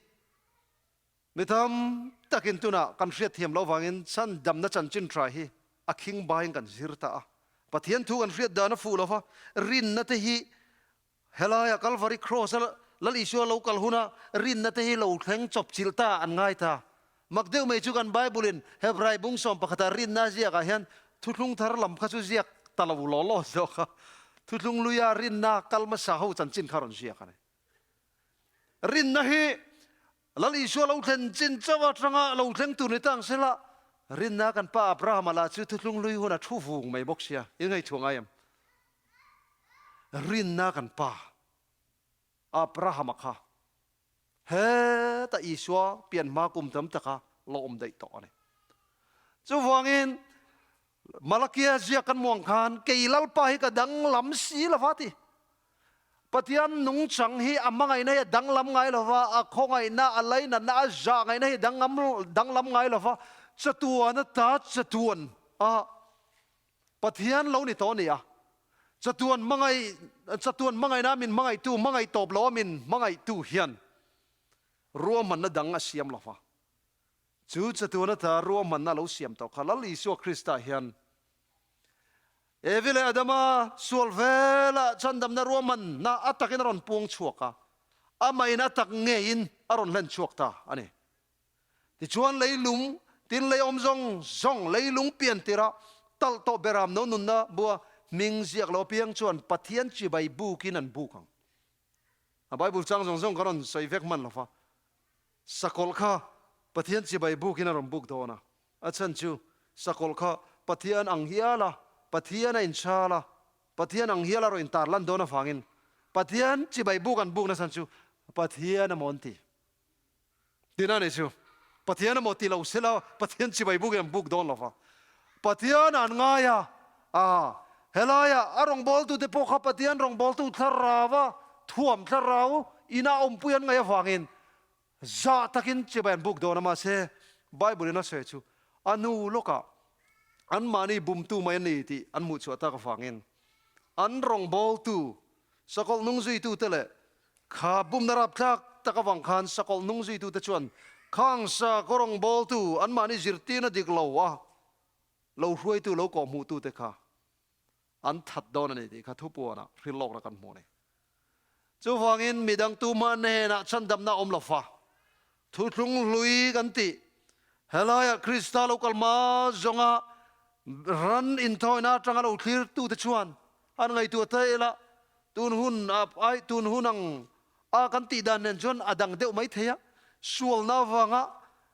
Mi tam takin tunah kan hriatthiam loh vangin chhandamna chanchin tha hi a khing baiin kan zir ta a. Pathian thu kan hriat dan a fuh lo va, rinna te hi helaia Kalvari Cross-a Lal Isua lo kal huna rinna te hi lo thleng chawp chilh ta an ngai ta. Mak deuh mai chu kan Bible-in Hebrai bung sawm pakhata rinna a ziakah hian thuthlung thar lam kha chu ziak ta lo law law zawk a, thuthlung luia rinna kal hmasa ho chanchin kha rawn ziak a ni. Rinna hi Lal Isua lo thlen chin chauh atanga lo thleng tur ni ta ang sela, rinna kan pa Abrahama lah chu thuthlung hlui hun a thu vung mai bawk sia, i ngaihtuah ngai em? Rinna kan pa Abrahama kha heta Isua pian hma kum tam taka la awm daih tawh a ni. Chuvangin Malakia ziak kan muang khan kei Lalpa hi ka danglam si lova ti. Pathian nungchang hi a hmangaihna hi a danglam ngai lova, a khawngaihna, a lainatna, a zah ngaihna hi a danglam ngai lova, chatuan ata chatuan a Pathian lo ni tawh a ni a. Chatuan hmangaih, chatuan hmangaihna min hmangaihtu, hmangaih tawp lo a min hmangaihtu hian ruahmanna dang a siam lova. Chu chatuan ata ruahmanna lo siam tawh kha Lal Isua Krista hian Evi leh Adama sual vela chhandamna ruahmanna a takin a rawn puang chhuak a, amahin a tak ngeiin a rawn hlen chhuak ta a ni. Tichuan leilung tin lei awm zawng zawng leilung pian tirah talh tawh beram no nunna bua hming ziak lo apiang chuan Pathian chibai bukin an buk ang. A Bible chang zawng zawng ka rawn sawi vek hman lo va, Sakawlh kha Pathian chibai bukin a rawn buk dawn a, a chhan chu sakawlh kha Pathian ang hial a, Pathian a inchhal a, Pathian ang hial a rawn intar lan dawn avangin Pathian chibai buk an bukna chhan chu Pathian a maw an ti. Tina nih chu Pathian a maw ti lo sela Pathian chibai bukin an buk dawn lo va, Pathian an ngai a, a helaia a rawngbawltute pawh kha Pathian rawngbawltu thlarau a thuam thlarau ina awmpui an ngaih avangin zah takin chibai an buk dawn a, mahse Bible in a sawi chu a nu lawkah anmahni bumtu mai an ni tih an hmuh chhuah tak avangin an rawngbawltu sakawlh nung zuitute leh Kha bumna rapthlak tak avang khan sakawlh hnung zuitute chuan khang sakhaw rawngbawltu anmahni zirtirna dik lo a lo hruaitu lo kawhhmuhtute kha an that dawn a ni tih kha thupuanah hrilhlawkna kan hmu a ni. Chuvangin midang tumah hnenah chhandamna a awm lo fa. Thuthlung hlui kan tih helaiah Krista lo kal hma zawnga ran inthawina atanga lo thlirtute chuan an ngaihtuah ta ila tun hun a ai tun hun ang a kan tih dan nen chuan a dang deuh mai thei a, sualna avanga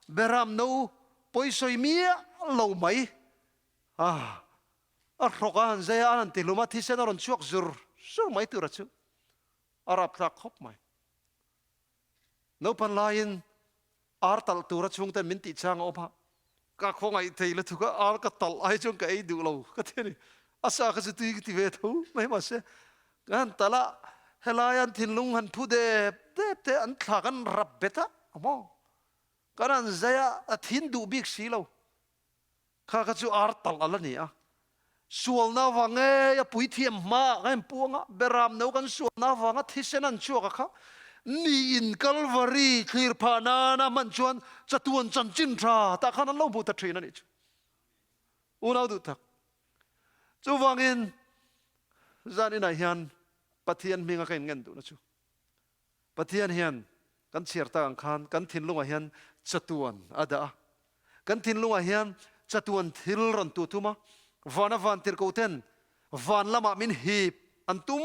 beram no pawisawi miah lo mai a a hrawk a han zai a, an han tihlum a, thisen a rawn chhuak zur zur mai tura chu a rapthlak khawp mai. Naupan laiin ar talh tura chhungten min tih chang a awm a, ka khawngaih thei lutuk a, ar ka talh ai chuan ka ei duh lo ka ti a ni. A sa kha chu tui ka ti ve tho mai mahse ka han talh a, helai an thinlung han phu dep dep te an thla kan rap bet a, amaw kan han zai a, a thin duh bik si lo. Kha kha chu ar talh a la ni a, sualna avang ngei a puithiam hmaah kha in puang a, beram no kan sualna avanga thisen an chhuak a kha niin Kalvari thlir phah nana hman chuan chatuan chanchin tha tah khan an lo hmu ta thin a nih chu. Unau duh tak. Chuvangin zan inah hian Pathian hminga ka inngen duhna chu Pathian hian kan chhiar tak ang khan kan thinlungah hian chatuan a dah a. Kan thinlungah hian chatuan thil rawn tu thum a, vana vantirhkoh ten van lamah min hip an tum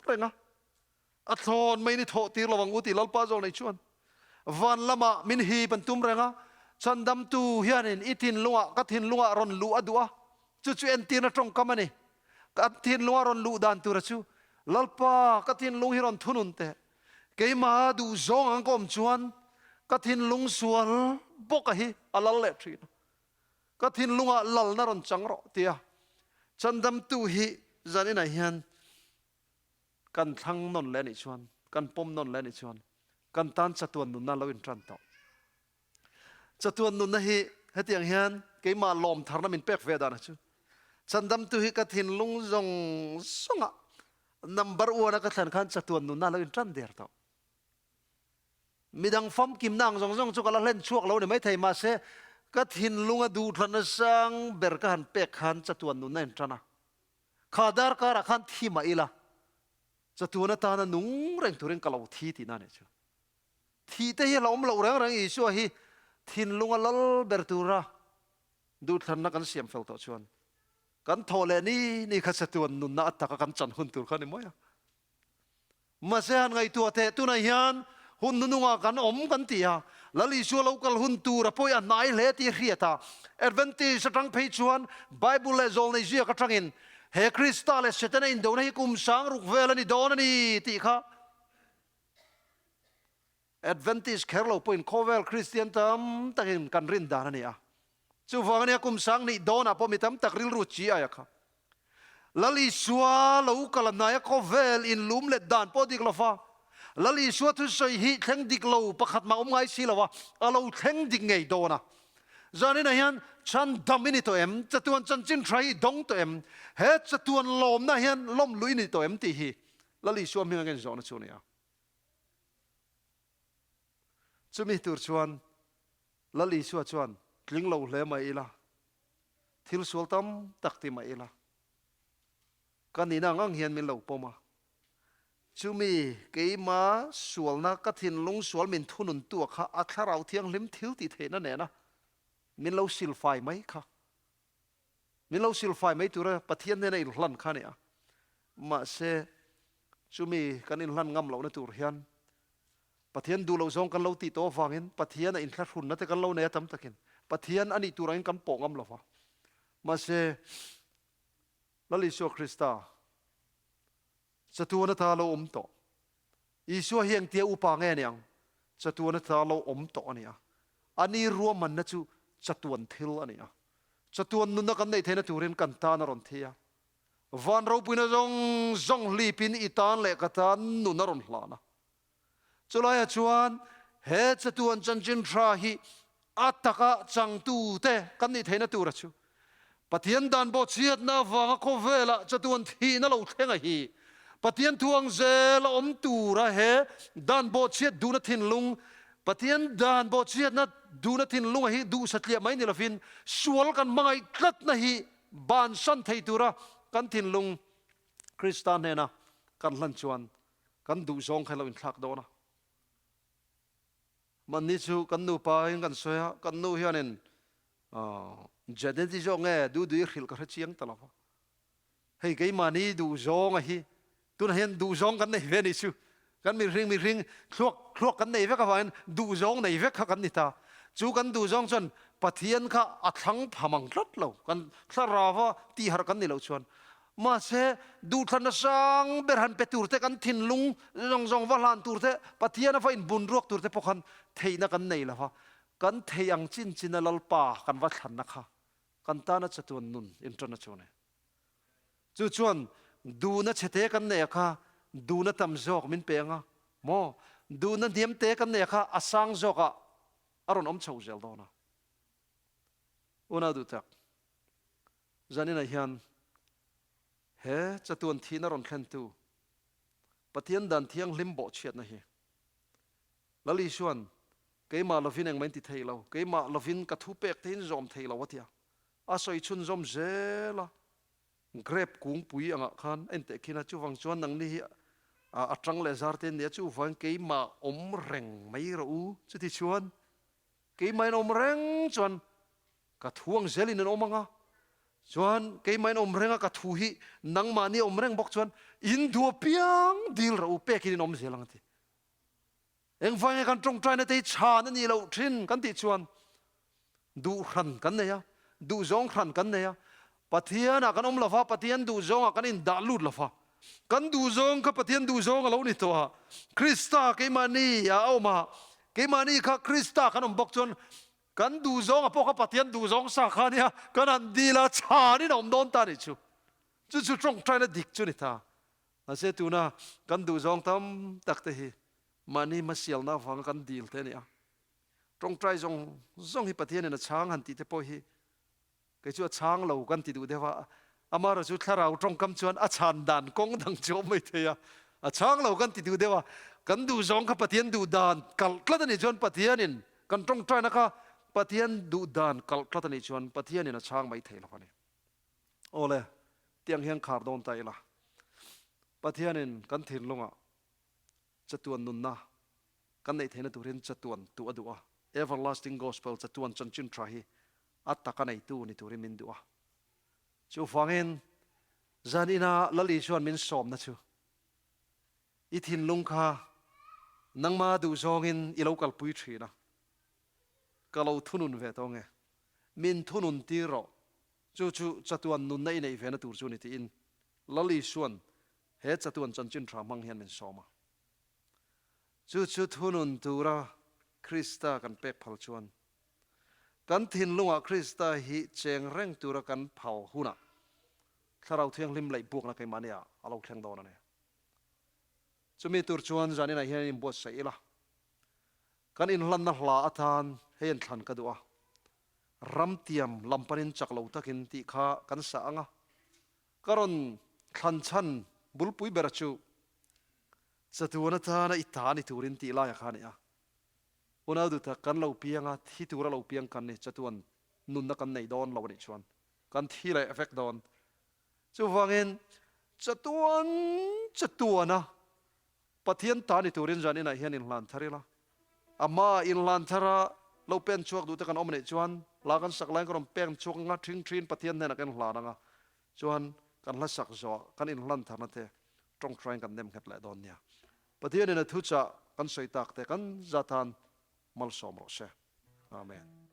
reng a. A thlawn mai ni thawh tir lo ang u tih Lalpa zawk nei chuan van lamah min hip an tum reng a. Chhandamtu hianin i thinlungah ka thinlungah rawn luh a duh a, chu chu entirna tawngkam a ni. Ka thinlung a rawn luh dan tura chu, Lalpa, ka thinlung hi rawn thunun teh. Keimah duh zawng ang ka awm chuan ka thinlung sual bawka hi a lal leh thin a. Ka thinlungah lalna rawn chang rawh tia chandamtu hi zaninah hian kan thlang nawn leh anih chuan, kan pawm nawn leh anih chuan kan tan chatuan nunna lo intan tawh. Chatuan nunna hi hetiang hian keimah lawm tharna min pek ve dan a chu. Chandamtu hi ka thinlung zawng zawngah number one a ka thlan khan chatuan nunna lo intan der tawh. Midang famkimna ang zawng zawng chu ka la hlen chhuak lo ni maithei mahse ka thinlunga duhthlanna sang ber ka han pek khan chatuan nunna intan a. Kha darkarah khan thi mah ila chatuan atana nung reng turin ka lo thi tihna a nih chu. Thih te hi a la awm loh reng reng Isua hi thinlunga lal ber tura duhthlanna kan siam fel tawh chuan kan thawh leh ni ni kha chatuan nunna a taka kan chan hun tur kha a ni mai a. Mahse han ngaihtuah teh tunah hian Hun nunungah kan awm kan ti a, Lal Isua lo kal hun tur a pawi a hnai hle tih a hriat a. Adventist atang phei chuan Bible leh zawlnei ziak atangin he Krista leh Setana indona hi kum sang ruk vel a ni dawn a ni tih kha Adventist kher lo pawhin khawvel Kristian tam takin kan rin dan a ni a. Chuvang ania kum sang nih dawnah pawh mi tam tak rilru chi aia kha. Lal Isua lo kal a hnaia khawvel inlum let dan pawh dik lo fa. Lal Isua thusawi hi thleng dik lo pakhat mah awm ngai si lo a, a lo thleng dik ngei dawn a. Zaninah hian chhan dam i ni tawh em? Chatuan chanchin tha hi i dawng tawh em? He chatuan lawmna hian lawm luh i ni tawh em tih hi Lal Isua hming angin zawhna chu a ni a. Chumi tur chuan Lal Isua chuan tling lo hle mai ila, thil sual tam tak ti mai ila, ka nihna ang ang hian min lo pawm a. Chumi keima sualna, ka thinlung sual min thununtu a kha a Thlarau Thianghlim thil tih theihna nena min lo silfai mai kha. Min lo silfai mai tura Pathian hnena inhlan kha a ni a. Mahse, chumi kan inhlan ngam lohna tur hian Pathian duh loh zawng kan lo tih tawh avangin Pathian a inthlahrunna te kan lo nei a tam takin Pathian a nih tur angin kan pawh ngam lo va. Mahse, Lal Isua Krista chatuan ata lo awm tawh. Isua hi engtia upa nge ni ang? Chatuan ata lo awm tawh a ni a. A ni ruahmanna chu chatuan thil a ni a. Chatuan nunna kan neih theihna turin kan tan a rawn thi a. Van ropuina zawng zawng hlipin i tan leh ka tan nun a rawn hlan a. Chulaiah chuan he chatuan chanchin tha hi a taka changtute kan nih theihna tura chu Pathian dan bawhchhiatna avanga khawvelah chatuan thihna lo thleng a hi Pathian thuang zel a awm tura he dan bawhchhiat duhna thinlung Pathian dan bawhchhiatna duhna thinlung a hi duh satliah mai ni lovin sual kan hmangaih tlatna hi bansan thei tura kan thinlung Krista hnena kan hlan chuan kan duhzawng kha lo inthlak dawn a. Mahni chu kan nupa in kan sawi a, kan nu hianin Janet i zawk nge duh duh i hrilh ka hre chiang ta lo va. Hei keimahni duhzawng a hi tunah hian duhzawng kan nei ve a nih chu. Kan mihring mihring thluak thluak kan nei vek avangin duhzawng nei vek kha kan ni ta. Chu kan duhzawng chuan Pathian kha a thlang pha mang tlat lo. Kan thlarau a tihharh kan ni loh chuan Mahse, duhthlanna sang ber han pe tur te, kan thinlung zawng zawng va hlan tur te, Pathian a va inbun ruak tur te pawh khan theihna kan nei lo va. Kan theih ang chin china Lalpa kan va thlanna kha kan tana chatuan nun inṭanna chu a ni. Chu chuan duhna chhete kan nei a kha duhna tam zawk min pe ang a maw? Duhna hniam te kan nei a kha a sang zawkah a rawn awm chho zel dawn a. Unau duh tak. Zaninah hian he chatuan thihna rawn thlentu Pathian dan thianghlim bawhchhiatna hi Lal Isua'n keimah lovin engmah in ti thei lo, keimah lovin ka thu pek te in zawm thei lo a ti a, a sawi chhunzawm zel a, grape kungpui angah khan a inteh khin a, chuvang chuan nangni hi a tang leh zar te an ni a, chuvangin keimah awm reng mai rawh u, chuti chuan keimah in awm reng chuan Ka thu ang zelin an awm ang a, chuan keimah in awm reng a, ka thu hi nangmahni awm reng bawk chuan in duh apiang dil rawh u, pekin in awm zel ang a ti. Engvai nge kan tawngtaina te hi chhan a nih loh thin kan tih chuan duh hran kan nei a, duhzawng hran kan nei a, Pathianah kan awm lo va, Pathian duhzawngah kan indah lut lo va, kan duhzawng kha Pathian duhzawng a lo ni tawh a, Krista keimahni a awm a, keimahni kha Krista kan awm bawk chuan Kan duhzawng a pawh kha Pathian duhzawng sa kha ania, kan han dil a, chhanin a awm dawn ta a nih chu. Chu chu tawngtaina dik chu a ni ta. Mahse tuna kan duhzawng tam tak te hi mahni hmasialna avanga kan dil te a ni a. Tawngtai zawng zawng hi Pathianin a chhang han tih te pawh hi Kei chu a chhang lo kan ti duh deuh a, amaherawh chu thlarau tawngkam chuan a chhan dan kawng dang chu a awm mai thei a, a chhang lo kan ti duh deuh a, kan duh zawng kha Pathian duh dan kalh tlat a nih chuan Pathianin kan tawngtaina kha Pathian duh dan kalh tlat a nih chuan Pathianin a chhang mai thei lo a ni. Awle, tiang hian khar dawn ta ila, Pathianin kan thinlungah chatuan nunna kan neih theihna turin chatuan tuh a duh a, Everlasting Gospel chatuan chanchin tha hi a taka neitu ni turin min duh a. Chuvangin zan ina Lal Isua'n min sawmna chu i thinlung kha Nangma duhzawngin i lo kalpui thin a, ka lo thunun ve tawng e. Min thunun tir rawh, chu chu chatuan nunna i neih vena tur chu ni tiin Lal Isua'n he chatuan chanchin tha hmang hian min sawm a. Chu chu thunun tura Krista kan pek phal chuan kan thinlungah Krista hi cheng reng tura kan phal hunah Thlarau Thianghlim laih buakna keimahniah a lo thleng dawn a ni. Chumi tur chuan zaninah hian inbuatsaih ila, kan inhlanna hla atan hei an thlan ka duh a, ramtiam lam panin chak lo takin tih kha kan sah ang a, ka rawn thlan chhan bulpui bera chu chatuan atana i ta ni turin tih laia kha a ni a. Unau duhtak kan lo piang a, thi tura lo piang kan ni, chatuan nunna kan nei dawn lo a nih chuan kan thi leh vek dawn. Chuvangin, chatuan chatuana Pathian ta ni turin zan inah hian inhlan thar ila. Amah inhlan thara lo pen chhuak duhte kan awm anih chuan hla kan sak laiin ka rawn peng chhuak anga ṭhing ṭhin Pathian hnenah kan inhlan anga chuan kan hla sak zawhah kan inhlan tharna te ṭawngṭaiin kan nem nghet leh dawn nia. Pathianin a thuchah kan sawi tak te kan zatan malsawm rawh se. Amen.